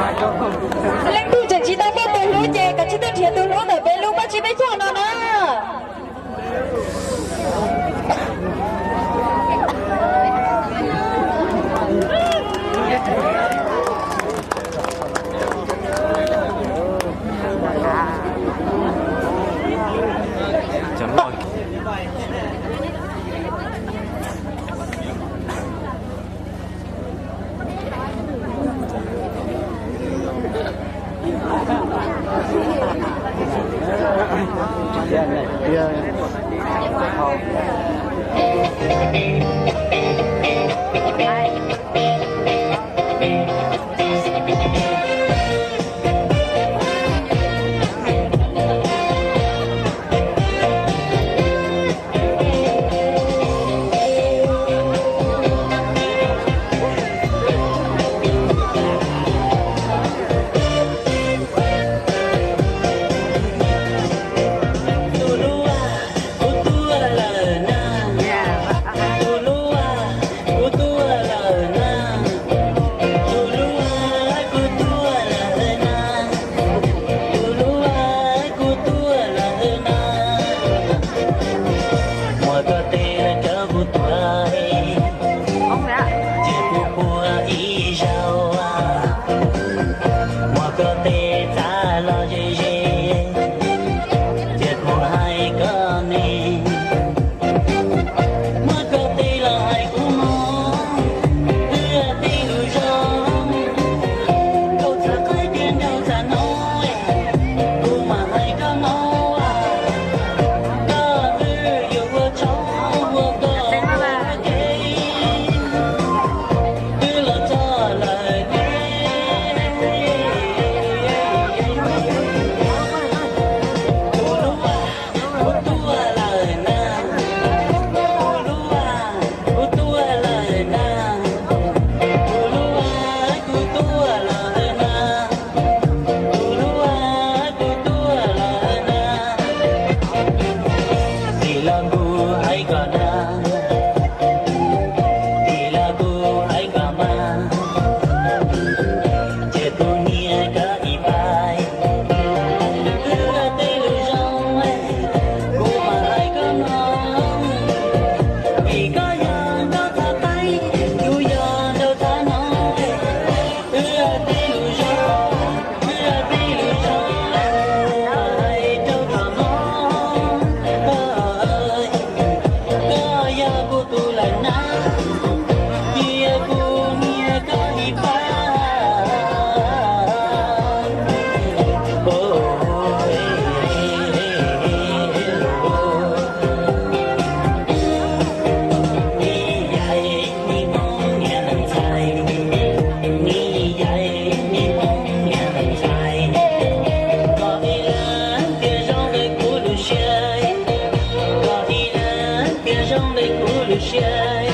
Leej twg tseem tsis tau muaj tus hlub ces kav tsij tuaj nrhiav tus hlub ntawm peb lub paj tsib peb caug no na. Muab koj tes coj kuv tuaj, ces kuv puag ib zaug, muab koj tes txav los ze ze, ces kuv hais koj ne. Muab koj tes los hais kuv mog, wb tej lus zoo, nraug txhav qaib thiab nraug txhav no, kuv mam hais koj mog, koj wb yuav ua tsaug ua koj ua ke, wb los txog lawm ne. Kuv lub, kuv tuaj lawm na, kuv lub, kuv tuaj lawm na, kuv lub, kuv tuaj lawm na, kuv lub, kuv tuaj lawm na. Tim los kuv hais kom dag, tim los kuv hais kom mag, ces kuv niam koj ib pab. Wb tej lus zoo, kuv mam hais koj mloog, vim koj yog nraug txhav qaib, kuv yog nraug txhav no. Wb tej lus zoo, wb tej lus zoo, hais rau koj mloog, koj yog kuv tus lawm na, cia kuv niam koj ib pab. Koj ib leeg thiaj zoo li kuv lub siab, koj ib leeg thiaj zoo li kuv lub siab.